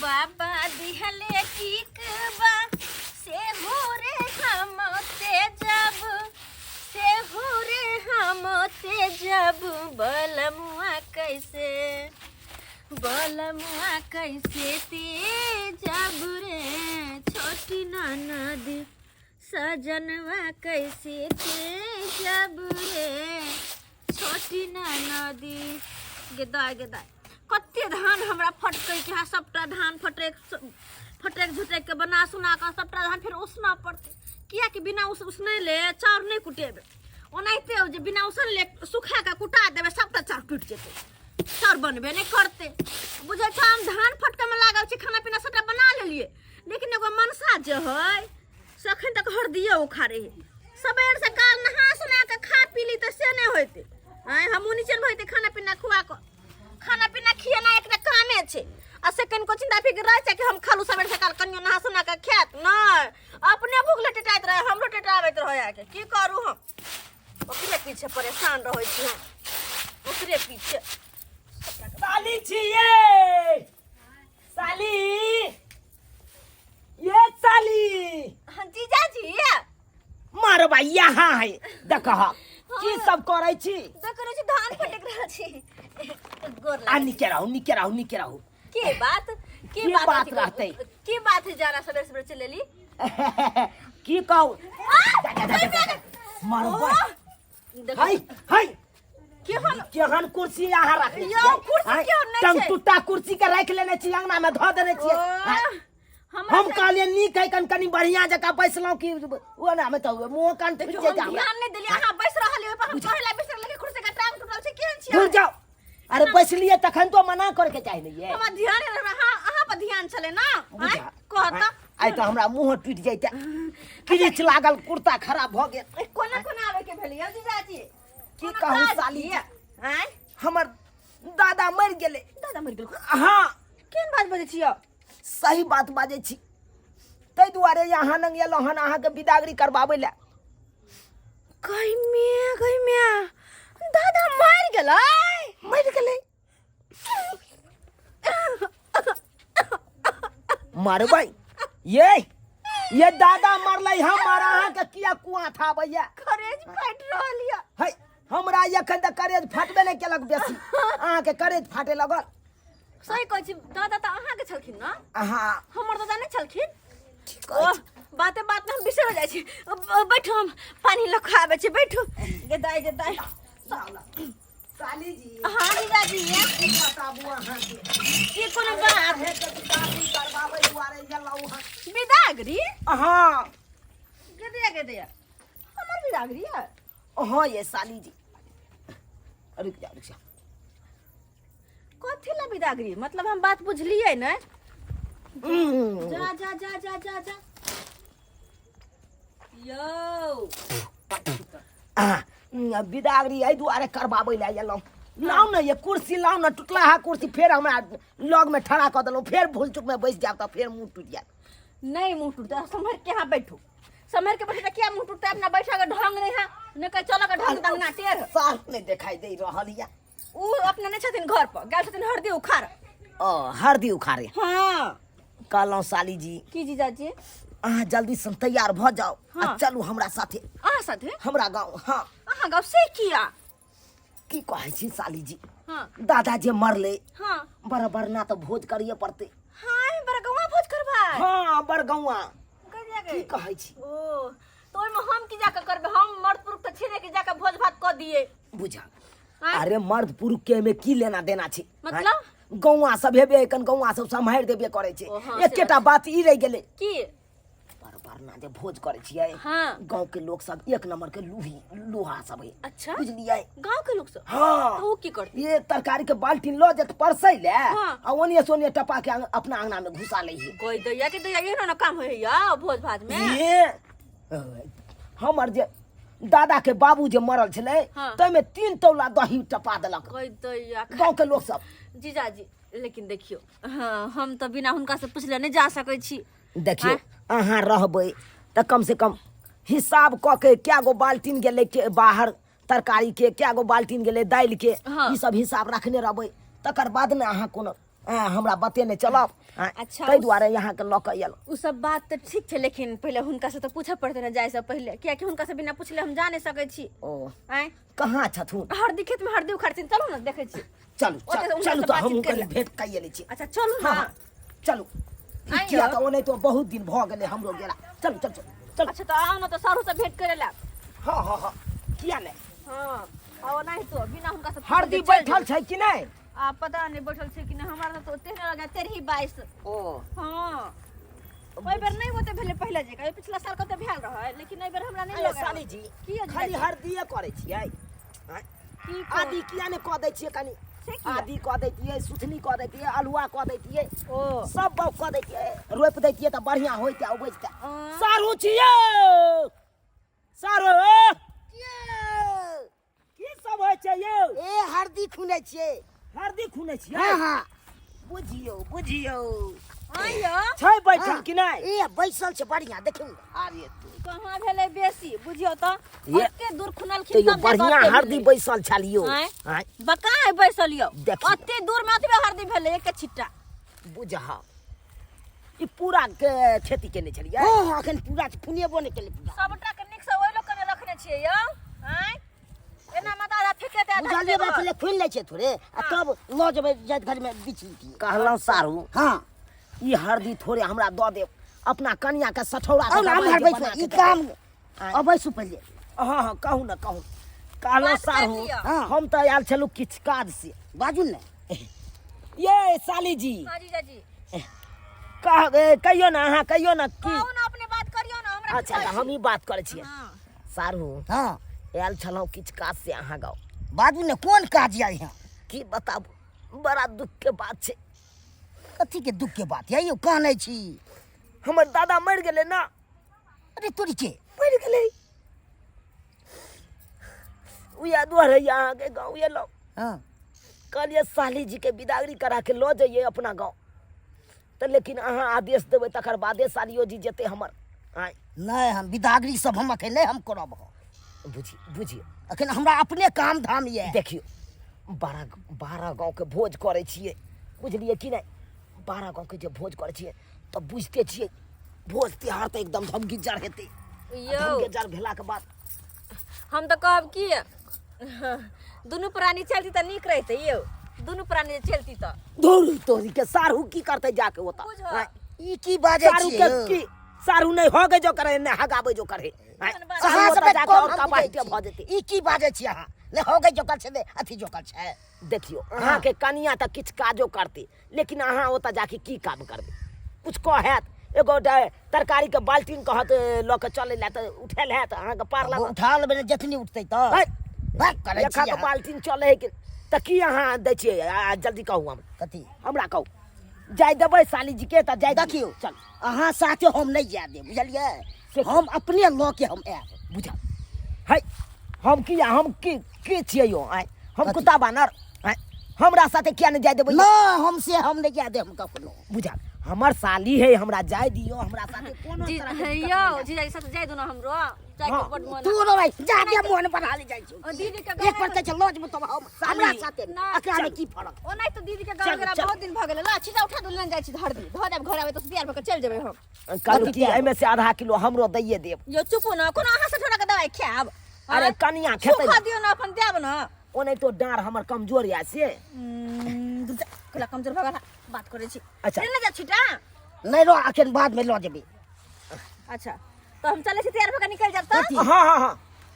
बाबा दिहले टिकबा से हो रे हम तेजब, से हो रे हम तेजब, बलमुआ कैसे, बलमुआ कैसे तेजब रे छोटी ननद, सजनवा कैसे तेजब रे छोटी ननदी। गेदाय गेदाय कते धान हमरा फटकै के है, सबटा धान फटैक फटैक झुटैक के बना सुना कऽ सबटा धान फेर उसना पड़तै, कियाकि बिना उसने ले चाउर नहि कुटेबै। ओनाहिते जे बिना उसनले सुखा कऽ कुटा देबै सबटा चाउर टूटि जेतै, चाउर बनबे नहि करतै। बुझै छौ हम धान फटकैमे लागल छी, खाना पीना सबटा बना लेलियै, लेकिन एगो मनसा जे है से अखन तक हरदिये उखाड़े है। सबेर से काल नहा सुना के खा पी ली तऽ से नहि होइतै। आँय हमहूँ निचेन भइतै खाना पीना खुआ कऽ, खाना पीना खिएना एकटा कामे छै, आ से कनिको चिंता फिक्र रहै छै कि हम खालू सबेर सकाल कनियो नहा सुना कऽ खायत नहि, अपने भूख ले टेटाइत रहै, हमरो टेटाबैत रहै आके। की करू हम ओकरे पीछे परेशान रहै छी, हम ओकरे पीछे। साली छियै, साली, ये साली। हाँ, जीजाजी। मारो भाई यहाँ है, देख की सब करै छी? देख रहल छी धान फटक रहल छी। गोर आ निके रहू, निके रहू, निके रहू। के बात, के की बात बात अथी रहतै? की बात है जाना सबेर सबेर चलेली? की कहू, मारो भाई। देखो। हाय हाय, केहन केहन कुर्सी यहाँ रखने यौ, छियै? कुर्सी आँय, केहन नहि टंग छै? टुट्टा कुर्सी के राखि लेने छी, अंगना में धऽ देने छियै। आँय, हमरा हम कहलियै नीक है, कन कनी बढ़िया जकाँ बैसलहुँ कि ओ ना हमे तऽ मुँह कान टूटि देखियौ, जेतै हम हमरा। ध्यान नहि देलियै, अहाँ बैस रहल ओहि पर हम कहै ला बैस रहल कुर्सी के टांग टूटल छै, केहन छियै? दूर जाओ। अरे बैसलियै तखन तो मना करके चाही ने ये। हमरा ध्यान नहि रहल, अहाँ पर ध्यान छलै ना? बुझा। आँय, कह तऽ। आइ तऽ हमरा मुँह टूटि जैते, किरिच लागल, कुर्ता खराब भऽ गेल। ए, कोना कोना आबै के भेलै यौ जीजाजी? की कोनो कहू काज साली छी? जी? आँय? हमर दादा मरि गेलै। दादा मरि गेल? हाँ। केहन बात बजै छियै? सही बात बाजै छी, ताहि दुआरे यहाँ नंग एलहुँ हन अहाँके बिदागरी करबाबै लए। गई मिया, गई मिया, दादा मरि गेलै? मरि गेलै। मरबै ये दादा मरलै हमर, अहाँके किया कुआं थाबैया? करेज फाटि रहल यऽ। है हमरा एखन तक करेज फाटबे नहि केलक बेसी, अहाँके करेज फाटे लगल। सही कहै छी, दादा तऽ अहाँके छलखिन ने? अहाँ। हमर दादा नहि छलखिन? की कहै छी? बाते बात में हम बिसर जाइ छी। बैठू, हम पानी लऽ कऽ आबै छी, बैठू। गे दाइ, गे दाइ। साली जी। हाँ जीजाजी। की बताबू अहाँके? की कोनो बात? अहे के बिदागरी करबाबै दुआरे गेलहुँ हन। बिदागरी? हाँ। गे दैया, गे दैया, हमर बिदागरी है? हाँ ये साली जी। रुक जा, रुक जा। कथी ला बिदागरी? मतलब हम बात बुझलियै ने। जा जा जा जा जा जा यौ। बिदागरी एहि दुआरे करबाबै लए एलहुँ। लाउ ने ये कुर्सी, लाउ ने टुटलाहा कुर्सी, फेर हमरा लगमे ठड़ा कऽ देलहुँ, फेर भूल चूकमे बैस जायब तऽ फेर मुँह टूटि जायत। नहीं मुँह टूटतै, सम्हर के यहाँ बैठू, सम्हर के बैठू तऽ किया मुँह टूटतै? अपना बैठा के ढंग नहीं है ने, कहे चलऽ के ढंग तंग ना टेढ़। साफ नहि देखाई दे रहल यऽ। उ अपना नहीं छथिन घर पर, गेल छथिन हरदी उखाड़। ओ हरदी उखाड़े? हाँ। कहलहुँ साली जी। की जीजाजी? अहाँ जल्दी से तैयार भऽ जाउ आ हाँ। चलू हमरा साथे। अहाँ साथे? हमरा गाँव। हाँ। अहाँ गाँव से किया? की कहै छी साली जी? हाँ। दादा जे मरले, हाँ, बराबर ना तऽ भोज करिए पड़तै। हाँ, बड़गौआ भोज करबै? हाँ, बड़गौआ। कहिया की गए? कहै छी? ओ तऽ ओहिमे हम की जाकऽ करबै? हम मर्द पुरुष तऽ छियै कि जाकऽ भोज भात कऽ दियै? बुझा। आँय? अरे मर्द पुरुष के एहिमे की लेना देना छै? मतलब? गौआ सब हेबे कन, गौआ सब सम्हारि देबे करै छै। ओ, हाँ, से एकेटा बात ई रहि गेलै। की? बड़ ना जे भोज करै छियै, हाँ, गाँव के लोग सब एक नंबर के लूही लोहा सब है। अच्छा। बुझलियै? गाँव के लोग सब? हाँ। तऽ ओ की करतै? ये तरकारी के बाल्टीन लऽ जेत परसै ले, हाँ, आ ओनिये से ओनिये टपा के अपना अंगना में घुसा लै है। कोई दैया के दैया, एहनो ना काम होइया भोज भात में? ये हमर जे दादा के बाबू जे मरल छलै, हाँ, ताहिमे 3 तौला दही टपा देलक कोई दैया गाँव के लोग सब। जीजाजी, लेकिन देखियौ, हाँ, हम तऽ बिना हुनका से पुछले नहि जा सकै छी। देखियौ, अहाँ रहबै तऽ कम से कम हिसाब कऽ के क्या गो बाल्टीन गेलै के बाहर तरकारी के, क्या गो बाल्टीन गेलै दालि के, हाँ, ई सब हिसाब रखने रहबै, तकर बाद ने अहाँ कोनो हमरा बतेने चलब। अच्छा, ताहि दुआरे अहाँके लऽ कऽ एलहुँ। ओ सब बात तऽ ठीक छै, लेकिन पहिले हुनका से तऽ पूछऽ पड़तै ने जाय से पहिले, कियाकि हुनका से बिना पूछले हम जा नहि सकै छी। ओ आँय, कहाँ छथुन? हरदी खेत में हरदी उखाड़थिन, चलू ने देखै छी। चलू। ओतऽ चलू हुनका चलू से तऽ बातचीत हमहूँ करि कनि लेब। भेंट कइए लै छी। अच्छा चलू हँ ने। हँ चलू। आइयो। किया तऽ ओनाहितो बहुत दिन भऽ गेलै हमरो गेला। चलू चलू चलू चलू। अच्छा तऽ आउ ने तऽ सरू से भेंट करे ला। हँ हँ हँ, किया नहि। हाँ, आ ओनाहितो बिना हुनका से पूछले हरदी चलि बैठल जेबै। छै कि नहि? आ पता नहि बैठल छै कि नहि, हमरा तऽ ओते नहि लगा 13 22। ओ हाँ, ओहि बेर नहि ओते भेलै पहिले जकाँ, एहि पिछला साल कते भेल रहै, लेकिन एहि बेर हमरा नहि अरे लगा। साली जी, की हो खाली जीजाजी? हरदिए करै छियै? आँय? की कहू? आदि किया नहि कऽ दै छियै कनि? से किया? आदि कऽ दैतियै, सुथनी कऽ दैतियै, अल्हुआ कऽ दैतियै, ओ सब बाउग कऽ दैतियै, रोपि दैतियै तऽ बढ़िआँ होइतै, उपजतै। आँ। सारू छियै सारू, की सब होइ छै यौ? ए हरदी खुनै छियै। हरदी खुनै छियै? हँ हँ। बुझियौ बुझियौ। आँ यौ। छै बैठल हँ। कि नहि? ए बैसल छै बढ़िआँ, देखियौ ने। अरे तू कहाँ भेलै बेसी बुझियौ तऽ, ये- ओते दूर खुनलखिन तैयो तब जाकऽ बढ़िआँ ओते हरदी भेलै। बैसल छल यौ। आँय? आँय? बका है बैसल यौ। देखियौ। ओते दूर में ओतबे हरदी भेलै, एक छिट्टा। बुझह ई पूरा के खेती केने छलियै? हँ हँ, अखन पूरा खुनेबो नहि केलै पूरा। सबटा के नीक से ओहि लोक के रखने छियै यौ। आँय, एना मत आधा फेके दे आधा बुझलियै देबै। बात? पहिले खुनि लै छियै थोड़े आ तब लऽ जेबै, जाइत घरमे बीछ लितियै। कहलहुँ सारू, हँ। ई हरदी थोड़े हमरा दऽ देब, अपना कनिया के सठौरा के आउ ने दवाइ एम्हर जे बैसू, बना के ई देबै। काम आँय। अबै सु पहिले। हँ हँ, कहू ने कहू। कहलहुँ बात करि सारू, लिअ। हँ। हम तऽ आयल छलहुँ किछु काज से। बाजू ने। ये साली जी। हाँ जीजाजी। कह कहियौ ने, अहाँ कहियौ ने की। कहू ने, अपने बात करियौ ने हमरा। अच्छा तऽ हमही बात करै छियै। हाँ। सारू। हँ। आयल छलहुँ किछु काज से अहाँ गाँव। बाजू ने, कोन काज यऽ यहाँ? की बताबू, बड़ा दुख के बात छै। कथी के दुख के बात यऽ यौ, कानै छी? हमर दादा मरि गेलै ने। अरे तोरी के। मरि गेलै, उएह दुआरे अहाँके गाँव एलहुँ। हँ। कहलियै साली जी के बिदागरी करा के लऽ जइयै अपना गाँव तऽ, लेकिन अहाँ आदेश देबै तकर बादे सालियो जी जेतै हमर। आँय? नहि, हम बिदागरी सब हम अखन नहि हम करब। बुझि बुझियौ, अखन हमरा अपने काम धाम यऽ। देखियौ, 12 12 गाँवके भोज करै छियै, बुझलियै कि नहि? 12 गाँवके जे भोज करै छियै तऽ बुझिते छियै, भोज तिहार तऽ एकदम धमगिज्जर हेतै। यौ। धमगिज्जर भेलाके बाद हम तऽ कहब कि दुनू प्राणी चलती तऽ नीक रहितै यौ, दुनू प्राणी जे चलती तऽ। धोरी तोरी के, सारू की करतै जाके ओतऽ? बुझऽ। आँय? ई की बाजै सारू छियै के यौ? की सारू नहि होगे जो करे, नहि हगाबै जो करे। आँय? केहन बात? सारू अहाँ ओतऽ सबके जाके कम और हम कबाहि बुझै के भऽ छी। जेतै। ई की बाजै छी अहाँ, नहि होगे जोकर छै नहि अथी जोकर छै। देखियौ, अहाँके कनिया तऽ किछु काजो करतै, लेकिन अहाँ ओतऽ जाके की काम करबै? किछु कहत एगो तरकारीके बाल्टीन कहत लऽ कऽ चलै लए तऽ उठायल हैत अहाँके पार लागत? उठा लेबै ने जखनी उठतै तऽ। है, बात करै छी एखा अहाँ। बाल्टीन चलै है कि तऽ की अहाँ दै छियै? जल्दी कहू हमरा। कथी? हमरा कहू, जाय देबै साली जी के तऽ जाय दियौ। देखियौ। चल। अहाँ साथे हम नहि जाय देब, बुझलियै? से हम अपने लऽ के हम आयब। बुझल है, हम की हम की की छियै यौ? आँय, हम कथी? कुत्ता बानर? आँय, हमरा साथे किया नहि जाय देबै? नहि, हम से हम नहि जाय देब हम कखनो। बुझल, हमर साली है, हमरा जाय दियौ, हमरा साथे कोनो जी तरह के दिक्कत यौ नहि हैत। जीजाजी साथ जाय दू ने, हमरो जाय के हाँ। बड मन। तू रो भाई जा दे, मोन बना ले जाइ छौ। ओ दीदी के एक पर कहै छै लऽ जेबौ तब हम हमरा साथे ना, एकरा में की फरक? ओनाहि तऽ दीदी के गाँव चलू, गेला चलू। बहुत दिन भऽ गेलै। ला छिटा उठा दू, लेने जाइ छी हरदी धऽ देब, घर आबै तऽ तैयार भऽ के चलि जेबै हम। कहलहुँ की, एहिमे से आधा किलो हमरो दैये देब। यौ चुपू ने, कोनो अहाँ से ठोरा के दवाइ खायब? अरे आँय? कनिया खेतै सुखा ने। दियौ ने, अपन देब ने। ओनाहितो डाँड़ हमर कमजोर यऽ से। कोला कमजोर भऽ गेल बात करै छी। अच्छा। लेने जा छिटा। नहि रो, अखन बाद में लऽ जेबै। अच्छा तऽ हम चलै छी, तैयार भऽ के निकलि जायब तऽ। कथी? हँ हँ हँ,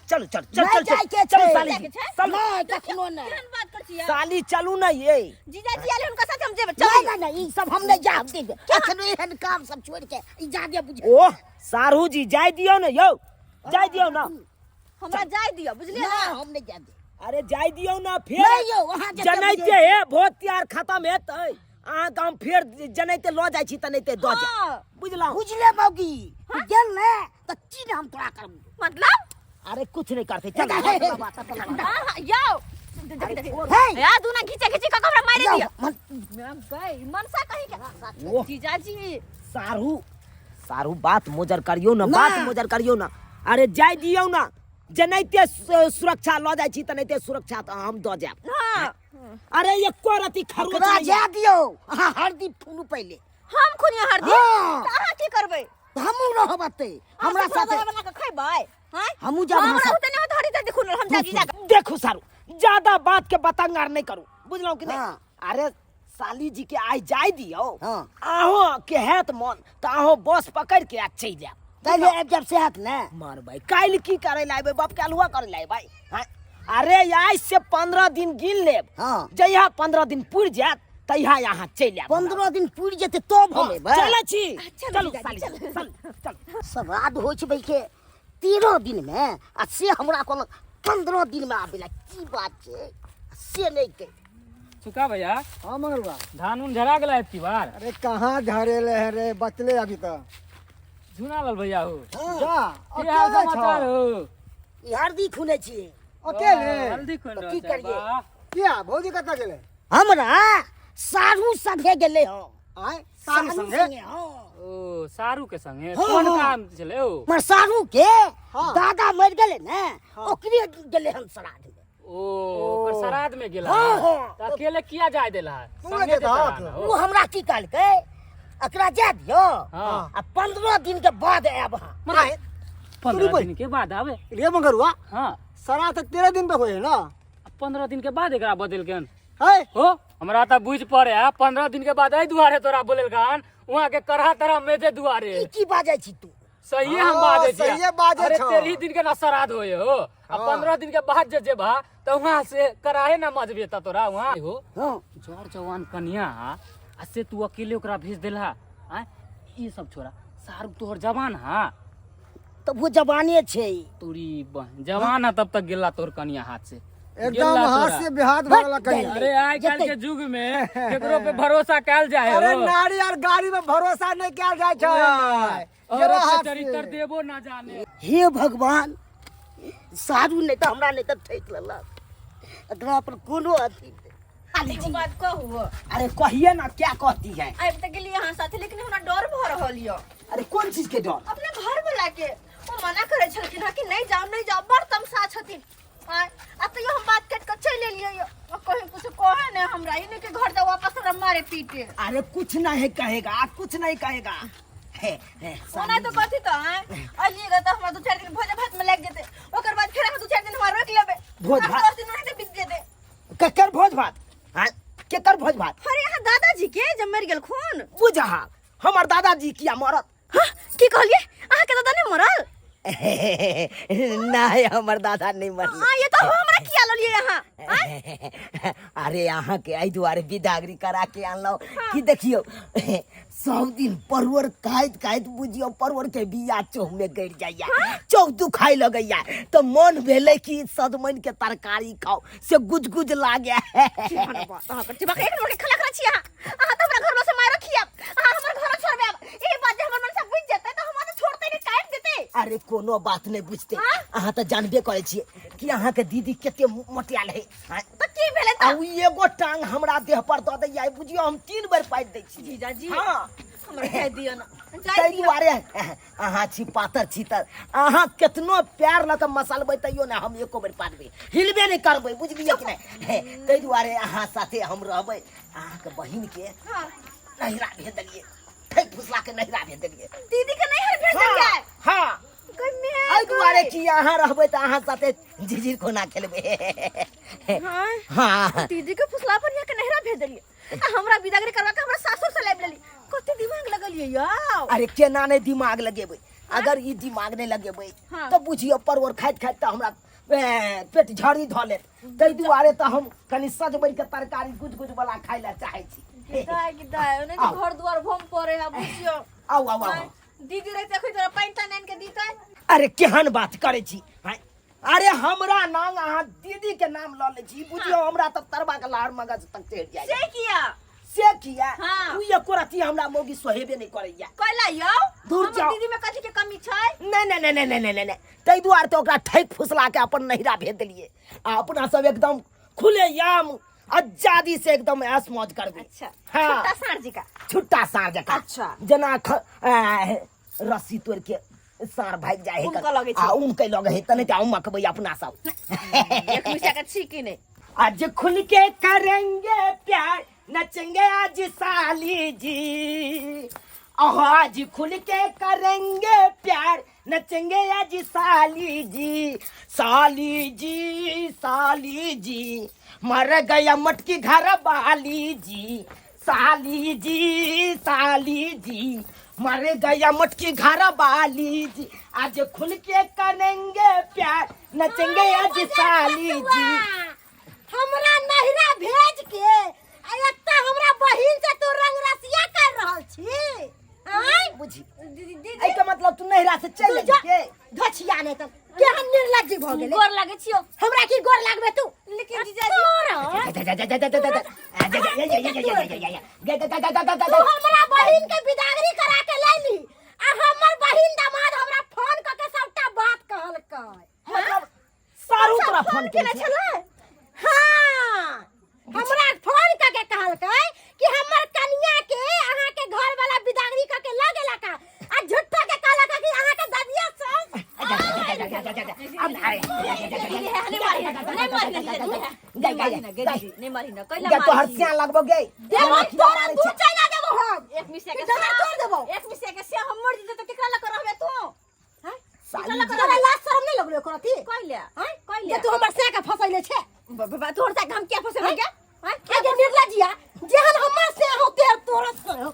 चलू चलू चल नहि चल जायके चल छै। चलू साली जी, जायके छै? चलू। नहि, कखनो नहि। केहन बात करै छी यौ? साली चलू ने ये। जीजाजी आयल, हुनका साथ हम जेबै। नहि। चलू। नहि नहि, ई सब हम नहि जायब देब अखन, एहन काम सब छोड़ि के ई जादे बुझे। ओह सारू जी, जाय दियौ ने यौ, जाय दियौ ने। हमरा जाय दियौ, बुझलियै नहि, ने? हम नहि जायब देब। अरे जाय दियौ ने फेर। नहि यौ, अहाँ जते जनैते बुझै हे भोज तिहार खतम हेतै अहाँ गाम, फेर जनैते लऽ जाइ छी तनैते दऽ जाय। हाँ। बुझलहुँ? बुझले मौगी, तू गेल ने तऽ की ने हम तोरा करबू। मतलब? अरे कुछ नहीं करते, चल। हे, हे, हे। हाँ, हाँ, यौ देखी देखी। हे। या दूना घीचे घीचे कऽ हमरा मारि यौ, दिया। गई मनसा कहीं के। ओह। जीजाजी। सारू सारू, बात मोजर करियौ ने। ना। बात मोजर करियौ ने। अरे जाय दियौ ने, जेनाहिते सुरक्षा लऽ जाइ छी तेनाहिते सुरक्षा तऽ हम दऽ जायब। हाँ। अरे एको रति खरोच ओकरा नहीं जा दियौ अहाँ हरदी फूलू पहिले। हम खुनिया हरदी? हाँ। तऽ अहाँ की करबै? हमहूँ रहब एतै, हमरा साथे बना के खैबै? हैं? हमहूँ जाब अहाँ हमरा साथे। ओते नहि होत हरदी तरदी खुनल, हम जाब जीजा के। देखू सारू, ज्यादा बात के बतंगार नहीं करू, बुझलहुँ कि नहीं? हाँ। अरे साली जी के आइ जाय दियौ। हाँ। अहों के हैत मन तऽ अहों बस पकड़ के आ चलि जायब। काल्हि आबि जायब से हैत ने? मारबै काल्हि की करै लए अयबै, बाप के अल्हुआ करै लए अयबै? हैं? अरे आइ से 15 दिन गिन लेब। हाँ। जहिया 15 दिन पुरि जायत तहिया यहाँ चलि आयब। 15 दिन पुरि जेतै तब हम एबै। चलै छी। चलू चलू जीजाजी, साली, चलू। चलू, चलू। श्राद्ध होइ छै भाइके 13 दिनमे, आ से हमरा कहलक 15 दिनमे आबै लए, की बात छै से नहि कहि। सुका भैया। हाँ मंगलुआ। धान उन झरा गेला एतकी बार? अरे कहाँ झरेले है रे, बचले अभी तो। झुना लाल भैया हो। जा। की हाल अकेले समाचार छौ? हो? ई हरदी खुने छियै। अकेले? हल्दी खुन तऽ रहल की छै, करियै? वाह। किया भौजी कतऽ गेलै? हमरा सारू संगे गेलै हँ। आय सारू संगे? संगे, हँ। ओ सारू के संगे? हाँ, कोन हाँ। काम छलै ओ? हमर सारू के हाँ। दादा मरि गेलै ने, हाँ। ओकरे गेलै हन श्राद्ध में। ओ ओकर श्राद्ध में गेला? हाँ, हाँ। तऽ अकेले किया जाय देला? तू संगे जेतहक? जेतहा ना, ओ हो। हमरा की कहलकै, एकरा जाय दियौ हाँ। आ 15 दिन के बाद आयब अहाँ। आय 15 तू दिन के बाद आवे? रे मंगरुआ। हाँ। श्राद्ध 13 दिन पे होय है ना? 15 दिन के बाद एकरा बदलकन है हो? हमरा तऽ बुझि पड़े है 15 दिन के बाद एहि दुआरे तोरा बोलेलकन, वहाँ के करहा तरह मेजे दुआरे। ई की बाजै छी तू? सहिए हम हाँ, बाजै छी। सहिए बाजै अरे छौ। 13 दिन के ना श्राद्ध होय हो, आ हाँ। 15 दिन के बाद जे जेबा तऽ वहाँ से कराहे ना मजबे त तोरा वहाँ हो। हाँ। जर जवान कन्या आ से तू अकेले ओकरा भेज देलहा? आँय ई सब छोरा सारू तोहर जवान हा? तब वो जवाने छै। तोरी बहन जवान है तब तक गेला तोहर कन्या हाथ से। एकदम गेला हाथ तोरा। से बेहाथ भऽ गेला कहिया। अरे आइ काल्हि के युग में केकरो पे भरोसा कैल जाए अरे हो। नारी और गाड़ी में भरोसा नहीं कयल जाइ छै। औरत गेला के हाथ से। चरित्र देबो ना जाने। हे भगवान, सारू नहि तऽ हमरा नहि तऽ ठकि लेलक, एकरा पर कोनो अथी नहि। एगो बात कहू? अरे कहिए ना, क्या कहती है? आबि तऽ गेलियै अहाँ साथे, लेकिन हमरा डर भऽ रहल यऽ। अरे कोन चीज के डर? अपना घर वाला के। ओ मना करै छलखिन हँ कि नहि जाउ, नहि जाउ, बड़ तमसा छथिन। आँय, आ तैयो हम बात काटि कऽ चलि एलियै यऽ। आ कहीं कुछ कहे नहि हमरा, ई नहि कि घर जाउ वापस हमरा मारे पीटे। अरे कुछ नहीं कहेगा, कुछ नहीं कहेगा। हे, हे, ओना तो कथी तऽ आँय अलिएगा तऽ हमरा 2-4 दिन भोज भात में लागि जेतै, ओकर बाद फेर अहाँ 2-4 दिन हमरा रोकि लेबै। भोज आब भात? 10 दिन ओनाहिते बीत जेतै। केकर भोज भात? हाँ, केकर भोज भात? अरे यहाँ दादाजी के जब मरि गेलखुन। बुझा हमर दादाजी किया मरत? हाँ, की कहलियै? अहाँके दादा नहि मरल? नहीं, हमर दादा नहीं मरल। हाँ, ये तो हमरा किया ललियै अहाँ? आँय? अरे अहाँ के एहि दुआरे विदागरी करा के आनलहुँ कि देखियौ सब दिन परवर खाइत खाइत बुझियौ परवर के बिया चौह में गड़ जाइया, चौह दुखाइ लगैया, तऽ मन भेलै कि सजमनि के तरकारी खाउ, से गुज गुज लागे। अहाँके चिबक एक नंबर के खला खला छी अहाँ। अहाँ तऽ हमरा घरमे से मारि खियाब, अहाँ हमर घर छोड़बे। आब ई बात जे हमर मन से बुझि जेतै तऽ हमरा तऽ छोड़तै नहि, काटि देतै। अरे कोनो बात नहीं बुझते। हाँ? अहाँ तऽ जानबे करै छियै कि अहाँ के दीदी कते मोटियाल है। हाँ? तऽ की भेलै? आ तऽ उ एगो टांग हमरा देह पर दऽ दैया, बुझियौ हम 3 बेर पाटि दै छी। जीजाजी। हाँ। हमरा जाय दिअ ना, जाय ताहि दिअ। दुआरे अहाँ छी पातर छी तऽ अहाँ केतनो प्यार लऽ कऽ मसलबै तैयो ने हम एको बेर पाटबै, हिलबे नहि करबै, बुझलियै कि नहि? ताहि दुआरे अहाँ साथे हम रहबै। अहाँके बहिन के हाँ। नहिरा भेज देलियै, ठकि फुसला के नहिरा भेज देलियै। दीदी के नैहर भेज देलियै? हाँ। गै माय एहि दुआरे गै। कि अहाँ रहबै तऽ अहाँ साथे झिझिर कोना खेलबै। हाँ। हाँ। दीदी के फुसला पर यहाँ के नैहरा भेज देलियै आ हमरा विदागरी करवा के हमरा सासुर से लाबि लेली। कते दिमाग लगलियै यौ। अरे केना नहि दिमाग लगेबै? अगर ई दिमाग नहि लगेबै हाँ। तऽ बुझियौ परवर खाइत खाइत तऽ हमरा पेट झड़ी धऽ लेत। ताहि दुआरे तऽ हम कनि सजमनि के तरकारी गुज गुज वाला खाय लए चाहै छी। गिदाय गिदाय ओने आउ। घर द्वार भम पड़े है बुझियौ। आउ आउ आउ। आँय, दीदी रहते अखन तोरा पानि तानि आनि के दीतै। अरे केहन बात करै छी? आँय, अरे हमरा नाम अहाँ दीदी के नाम लऽ लै छी, बुझियौ हमरा तऽ तरबा के लहर मगज तक चढ़ि जाय। से किया? से किया? हाँ। उ एको रत्ती हमरा मौगी सोहेबे नहि करैया। कैला यौ? दूर हमर जाओ। दीदी में कथी के कमी छै? नहीं नहीं नहीं नहीं नहीं नहीं नहीं, ताहि दुआरे तऽ ओकरा ठकि फुसला के अपन नहिरा भेज देलियै आ अपना सब एकदम खुले याम आजादी से एकदम ऐश मौज करबै। अच्छा। हाँ। छोटा साँढ़ जी का। छुट्टा साँढ़ जकाँ। अच्छा। जेना रस्सी तोड़ के साँढ़ भागि जाइ है। उमकऽ लगै छै। आ उमकै लगै है, तने तऽ उमकबै अपना सब। एक मिसा के छी कि नहि? आज खुल के करेंगे प्यार नचेंगे आज साली जी, आज खुल के करेंगे प्यार नचेंगे आज साली जी, साली जी साली जी मर गया मटकी घर वाली जी, साली जी साली जी मर गया मटकी घर वाली जी, आज खुल के करेंगे प्यार नचेंगे आज साली जी। हमरा नहिरा भेज के आ एत्ता हमरा बहिन से तू रंग रसिया कर रहल छी आय? बुझी दीदी एहि के मतलब तू नहिरा से चल तू जा के धछिया नहीं त केहन निर्लज्जी भ गेलै। गोर लागै छियौ। हमरा की गोर लागबे तू? लेकिन जीजाजी तू हमरा बहिन के बिदागरी करा के लैली आ हमर बहिन दामाद हमरा फोन क के सबटा बात कहलकै। मतलब सारू तोरा फोन केने केने छलै? हाँ, हमरा फोन क के कहलकै कि हमर कनिया के अहाँ के घर वाला बिदागरी क के ल गेलक आ झूठा के कहलक कि अहाँ के ददिया सास। नहीं मारी ना कैला गे तोहर सियान लगबो गे देबो तोरा दू चैना देबो हम। एक मिसिया के दाना तोड़ देबो। एक मिसिया के से हम मर जते त केकरा लग रहबे तू? हैं? साली लग तोरा लाज शरम नहीं लगलो एको रति? कैला हैं? कैला जे तू हमर से के फसैले छे। बाबा तोहर से हम क्या फसेबै के? हैं? के के निर्लज्जिया जेहन हमर से हो तेर तोरा से हो।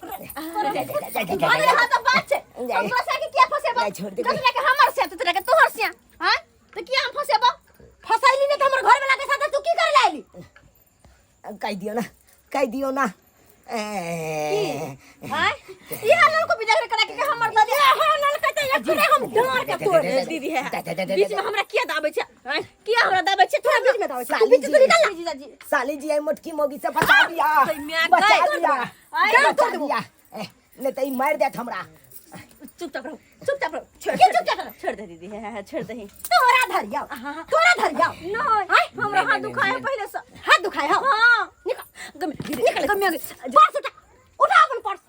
अरे हां त बात छै, हम तोरा से के क्या फसेबै? छोड़ दे। तोरा के हमर से तोरा के तोहर से, हैं? त किया हम फसेबो? फसैली ने त हमर घर वाला के साथ तू की करे लाइली? कह दियो ना, कह दियो ना। हैं? इहा लड़को बिदागरी करा के हमर दादी हां लड़का त एकरे हम डार के तोड़ ए, दीदी है बीच में हमरा किया दाबै छै? हैं? किया हमरा दाबै छै? तोरा बीच में दाबै छै, तू साली बीच में जी। निकल ना। जीजाजी साली जी आई मोटकी मोगी से बचा दिया, तो म्या बचा गई। दिया, आई, बचा तोड़ देबो। दिया। नहीं तो ई मार देत हमरा। चुपचाप रहो, चुपचाप रहो, छोड़ के चुपचाप रहो? छोड़ दे दीदी है, छोड़ दे। तोरा धरिया, तोरा धरिया। नहीं, हमरा हाथ दुखाए पहले से। हाथ दुखाए हो? हां। निकल गम निकल। गम पर्स उठा, उठा अपन पर्स।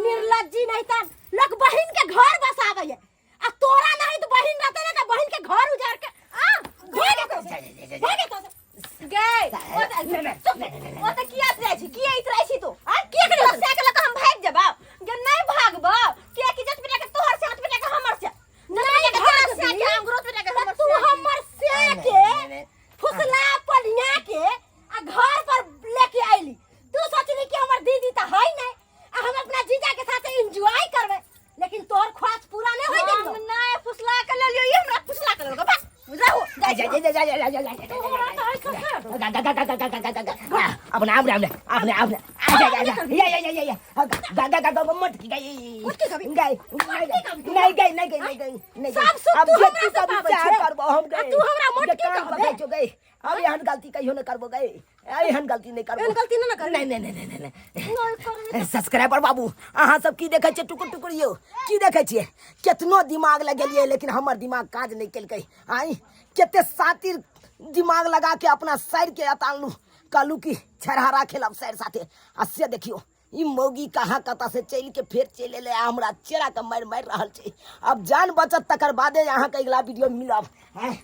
निर्लज्जी नहीं त लोग बहिन के घर बसावे है आ तोरा नहीं तो बहिन रहते ना त बहिन के घर उजाड़ के आ भागे तो से, भागे तो से। गए चुप, ओ त किया जाइ छी, किया इतराइ छी तू? आ किया के से के लक हम भाग जबा गे? नहीं भागबा किया कि जत बेटा के तोहर से बेटा के हमर से नहीं के तोहर से के हम ग्रोथ बेटा के हमर तू से। हमर से के फुसला पलिया के आ घर पर लेके आइली। तू सोचली कि हमर दीदी त है नहीं आ हम अपना जीजा के साथ एंजॉय करबे, लेकिन तोहर ख्वाहिश पूरा नहीं होई हम देलियो। नहीं फुसला के लेलियो, ई हमरा फुसला के लेलको। बस रहो। जा जा जा जा जा जा जा। अपने अपने अपने अपने अपने आ जा जा जा या या या या गा गा गा गा मटकी गई गई नहीं गई नहीं गई नहीं गई नहीं। सब सुख अब तू जे हमरा तू से कभी पाबै चाह छे। करबो हम आ गए तू हमरा मोटकी जे कान कहबे। पकड़ै छौ गई, अब एहन गलती कहियो न करबो गई, एहन गलती नहीं करबो। एहन गलती न करबी। नहीं नहीं नहीं नहीं नहीं। सब्सक्राइबर बाबू अहाँ सब की देखै छियै टुकुर टुकुर यौ? की देखै छियै? केतनो दिमाग लगेलियै लेकिन हमर दिमाग काज नहि केलकै। आइ कते सातिर दिमाग लगा के अपना सर के अतानलू, कहलू कि छरहरा खेलब सर साथे, आ से देखियो ई मौगी कहाँ कतऽ से चलि के फेर चलि एलै आ हमरा चेरा के मारि मारि रहल छै। अब जान बचत तकर बादे अहाँके अगिला वीडियो मिलब। नहीं।